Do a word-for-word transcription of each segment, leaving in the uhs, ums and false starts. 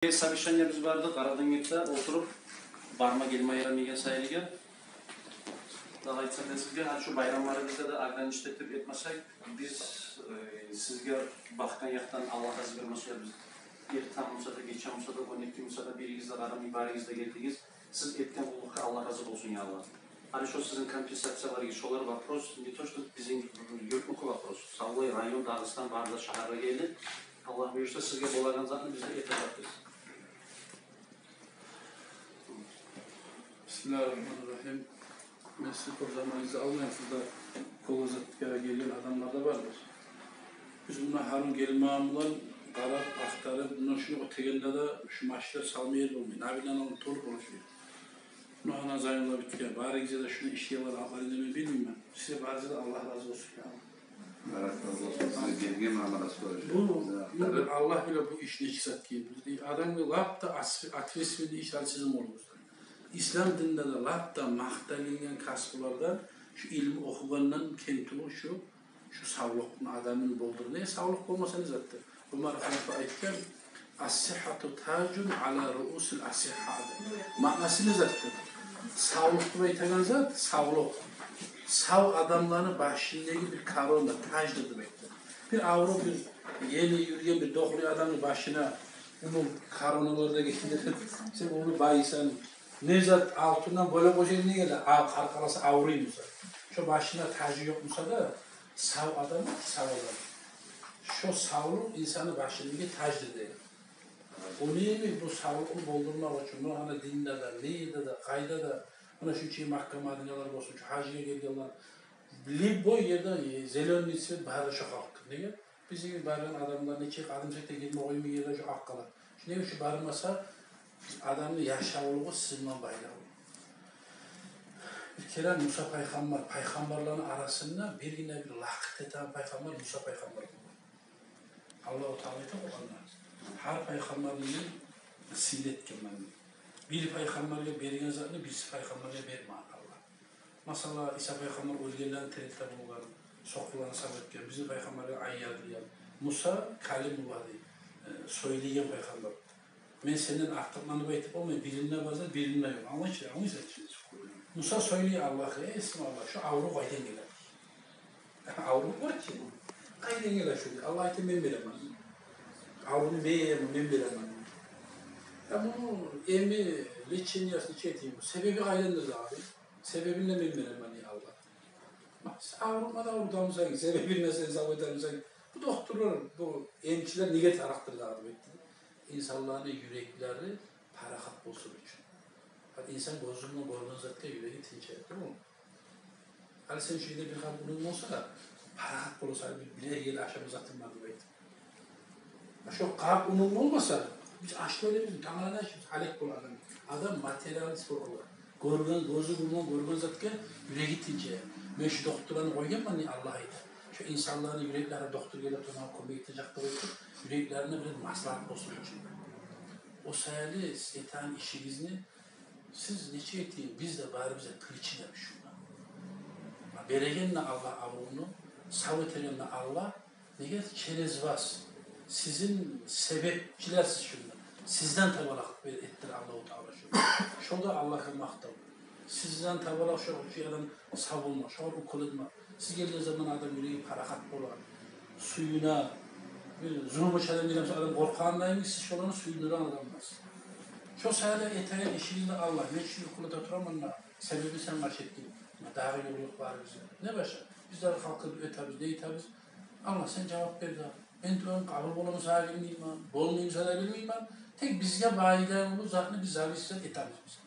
Совещаниебиз барды, къарадынгетде олтуруп, барма гелме ярамайгъан саялыгъа. Дагъы айтсам да сизге, гьали шу байрамларыбызда да ограничить этип этмесек, биз, э, сизге бакъгъан якъдан Аллагь рази бермесе, биз эртен буса да, гече буса да, он эки буса да, биригиз де къарамай, барыгъыз да гелдигиз. Сиз этген къуллукъгъа Аллагь рази болсун, я Аллагь. Гьали шо сизин компенсацияларыгъыз, шолар вопрос, не то что бизин юртнуку вопрос. Савлай район, Дагъыстан, бары да шагьаргъа гелди. Аллагь буюрса, сизге болагъан затны биз де этежекбиз. Бисмиллагьир-рагьманир-рагьим. Мен сизин кёп заманыгъызны алмайым, сизде кёп затгъа гелген адамлар да бардыр. Биз муна гьарун гелмагъан булан къарап, ахтарып, муна шуну оьтегенде де шу машинлер салма ер болмай. Набиланы алды толуп болуш ер. Муна гьана займлар битген. Барыгъызгъа да шуну ишлейгенлер, атларын да мен билмеймен. Сизге барыгъызгъа да Аллагь рази болсун, я Аллагь. Аллагь рази болсун. Сизге гелген мамарас болуш. Бу, бу Аллагь биле бу иш нечик зат экенни. Адамгъа лап да ас-, ответственный иш гьали сизин къолугъузда. Ислам динде де лап да макъталынгъан касбулардан, шу илму охугъандан кем тюгюл шу, шу савлукъну адамны болдуруп. Не савлукъ болмаса не затдыр? Умар халифа айтгъан: «Ас-сиххату тажун ала руусил асихха», — деп. Маънасы не затдыр? Савлукъ деп айтагъан зат, савлукъ сав адамланы башындагъы бир корона, таждыр деп айтгъан. Бир аврув, бир ели юрюген бир докълу адамны башына муну короналар да гелтирип, сен ону байысан, не зат алтындан бойлап къояжакъ неге де, а, къаркъарасы авруй буса, шо башына тажы ёкъ буса да, сав адам, сав адам. Шо савлукъ инсанны башындагъы таждыр деген. Ону эми бу савлукъну болдурмакъ учун, муна гьана динде де, не ерде де, къайда да, муна шунча Макка, Мадиналар болсун, шу гьажгъа гелгенлер, любой ерде, э, зелёный цвет бары шо халкъгъа. Неге? Бизге баргъан адамлар нече къадам сете гелме къоймай ерде шо акъ къала. Шунда шу бармаса, адамны яшавлугъу сизин булан байлавлу. Бир керен Муса пайхаммар, пайхаммарланы арасында биргине бир лакъыр этеген пайхаммар Муса пайхаммар болгъан. Аллагьу Таала айта Къуранда: «Гьар пайхаммарны мен сыйлы этгенмен». Бир пайхаммаргъа берген затны бириси пайхаммаргъа бермеген Аллагь. Масала, Иса пайхаммар оьлгенлени тирилте болгъан, сокъурланы сав этген, бизин пайхаммаргъа ай ярылгъан. Муса Калимуллагь дей, э, сёйлейген пайхаммар. Мен сенден артыкъман деп айтып болмай, биринде бар зат, биринде ёкъ. Англа чы, англа чы. Муса сёйлей Аллагьгъа: «Эй, сен Аллагь, шо аврув къайдан геле?» Аврув бар чы. Къайдан геле шо дей. Аллагь айта: «Мен беремен». Аврувну мен, мен беремен. Я муну эми лечениясын нечик этейим? Себеби къайдандыр дагъы? Себебин де мен беремен, я Аллагь. Сен аврутма да аврутамысан, себебин де сен сав этемисен? Бу докторлар, бу эмчилер неге тарыкъдыр дагъы деп айтды. Инсанланы юреклери парахат болсун учун. Гьали инсан гёзю булан гёрген затгъа юреги тынчая, тюгюлмю? Гьали сен шу ерде бир къап унунг болса, парахат боласан, бир, бир ерде ашама затынг бар деп айтды. Шо къап унунг болмаса, биз ач да оьлебиз, тангала ашайбыз, гьалек бола адам. Адам материалист бола. Гёрген, гёзю булан гёрген затгъа юреги тынчая. Мен шу докторланы къойгъанман, не Аллагь айта. Шо инсанланы юреклери доктор гелип тургъан, кёмек этежек деп айтып, юреклерине бир маслагьат болсун учун. О саялы сиз этеген ишигизни сиз нечик этейим, биз де барыбыз да причина шунда. Береген де Аллагь аврувну, сав этеген де Аллагь. Неге? Через вас. Сизин себепчилерсиз шунда. Сизден табалакъ этдире Аллагьу Таала шуну. Шо да Аллагьгъа макътав. Сизден табалакъ шо учун адам сав болма, шогъар укол этме. Сиз гелген заман адам юреги парахат бола, сююне. Бир зулму чадан гелген адам къоркъагъандай, сиз шоланы сююндюреген адамсыз. Шо саялы этеген ишигизни Аллагь, мен шуну укол эте тураман да, себеби сен къаршы этдинг. Дагъы ёллукъ бар бизде. Не башы? Биз дагъы халкъгъа дуа этебиз, не этебиз? Аллагь, сен жавап бер дагъы. Мен дуам къабул боламы сагъа билмеймен, болмаймы сагъа билмеймен. Тек бизге байлавлу затны биз зависеть этебиз биз.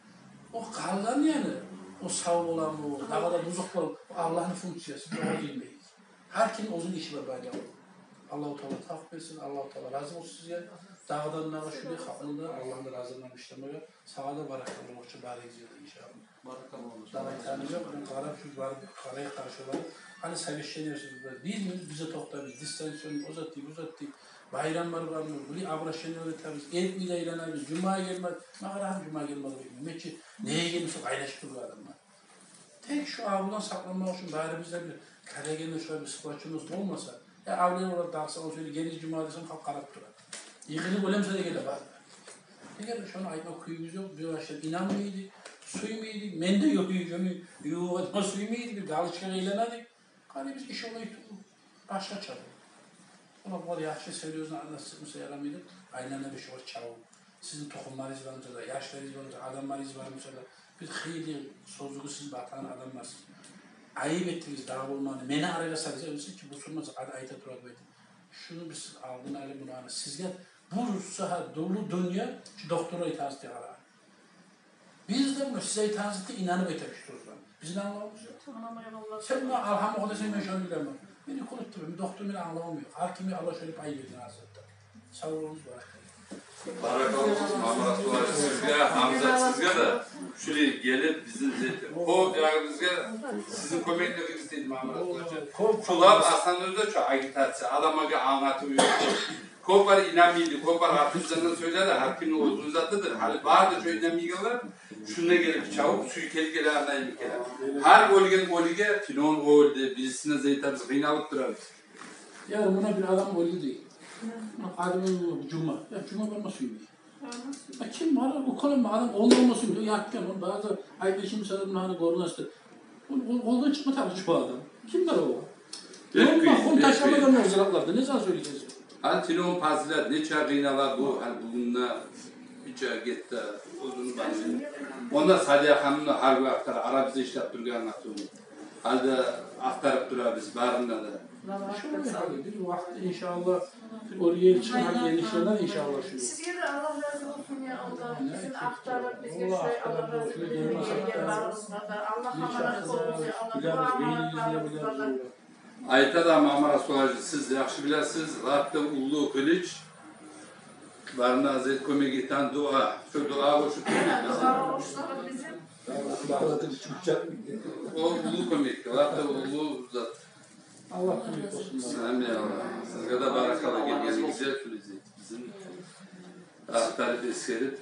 О къалгъан, яни, о сав боламы, дагъы да бузукъ боламы, о Аллагьны функциясы, биз огъар гирмейбиз. Гьар ким оьзюню иши бар байлавлу. Аллагьу Таала тавфикъ берсин, Аллагьу Таала рази болсун сизге. Дагъыдан дагъы шулай халкъны да Аллагьны разилигин ишлемеге, сагъа да баракалла болсун, барыгъызгъа да, иншааллагь. Баракалла болсун. Дагъы айтарым ёкъ, мен къарап, шу барып къарай къаршылар. Гьали совещание, бир минут биз де токътайбыз, дистанционный, о зат дей, бу зат дей. Байрамлар бармы, булай обращениелер этебиз, этмей де айланабыз, жумагъа гелмеди. Магъа гьар жумагъа гелмеди. Мен чи, неге гелмесе, къайнашып туруп адамлар. Тек шу аврувдан сакъланмакъ учун барыбыз да бир къарайгъанда шулай бир сплочённость болмаса, я авлия олар дагъы сагъа шолай гелип жума десем, халкъ къарап тура. Йыгъылып оьлемсе де геле бар. Эгер шону айтма кююбюз ёкъ, бир башлап инанмай эди, сюймей эди, мен де ёкъ, ювукъ, ювукъ адам сюймей эди, бир галочкагъа айлана эди. Къарайбыз, иш олай тюгюл, башгъача. Олар, олар яхшы, серьёзно англатса, ярамайды, айлана бир шогъар чабып. Сизин тухумларыгъыз бар буса да, яшларыгъыз бар буса, адамларыгъыз бар буса да, бир хыйлы сёзюгюз сизин батагъан адамларсыз. Айып этдигиз дагъы болмагъаны, мени арагъа салдыгъыз, эсе чи бусурман ай-, айта турады бу эди. Шуну биз алдын ала, муну аны сизге, бу сагьат уллу дюнья, шу докторлар айтагъанны къара. Биз де муну сиз айтагъанны инанып этебиз шу сёзге. Бизин англавубуз ёкъ. Англама ярамай. Сен муна алгьам оху десенг, мен шону билемен. Мен укол этдирме, мен доктор, мен англавум ёкъ. Гьар кимге Аллагь шолай пай берген азатда. Сав болугъуз, баракалла. Баракалла, Мамарат Сулайгьажи, сизге, Гьамзат, сизге де, шулай гелип бизин зекер. Кёп ягъыбызгъа сизин кёмеклеригиз тийди, Мамарат Сулайгьажи. Кёп. Шулар аслан оьзю де шу агитация, адамлагъа англатып юрюй. Кёп бар инанмай эди, кёп бар артындан сёйлей де, гьар кимни оьзюню затыдыр. Гьали бары да шу инанмайгъанлар шунда гелип чабып, сюйкелип геле, англаймы экен. Гьар оьлген оьлюге, тилон оьлдю, бирисине зат этебиз, къыйналып турабыз. Я, муна бир адам оьлдю дей. Муна къадимин Жума. Я, Жума барма сюймей. А ким бар, укол этме, адам онда болма сюймей, ятгъан, ону бары да айтма, ким садыр, муна гьана гёрюнесиз. Ол, ол, олдан чыкъма тарыкъ чы бу адам. Ким бар о? Бек къыйын, бек къыйын. Ёкъму, хун ташламагъан о зиратларда, не зат сёйлейсиз? Гьали тилон пазилат нече къыйнала бу, гьали бугюн де нече гетди оьзюню башы. Онда Садия ханымны гьар гюн ахтара, арабызда ишлеп тургъан къатын. Гьали де ахтарып турабыз барын да. Шолай гьали бир вакъти, иншааллагь, бир оьрге чыгъар, гелишинде, иншааллагь, шу. Сизге де Аллагь рази болсун, я Аллагь. Бизин ахтарып, бизге шолай Аллагь рази болсун. Аллагь рази болсун. Барыгъызгъа да Аллагь аманат болсун, я Аллагь. Айтады Мамарат Сулайгьажи, сиз яхшы билесиз, лап да уллу къылыч, барына зат кёмек этеген дуа. Шу дуа болушу кёмек. Дуа болушу бизин. О уллу кёмек, лап да уллу зат. Аллагь кёмек болсун. Амин, Аллагь. Сизге де баракалла гелгенигизге, бизин ахтарып, эсгерип.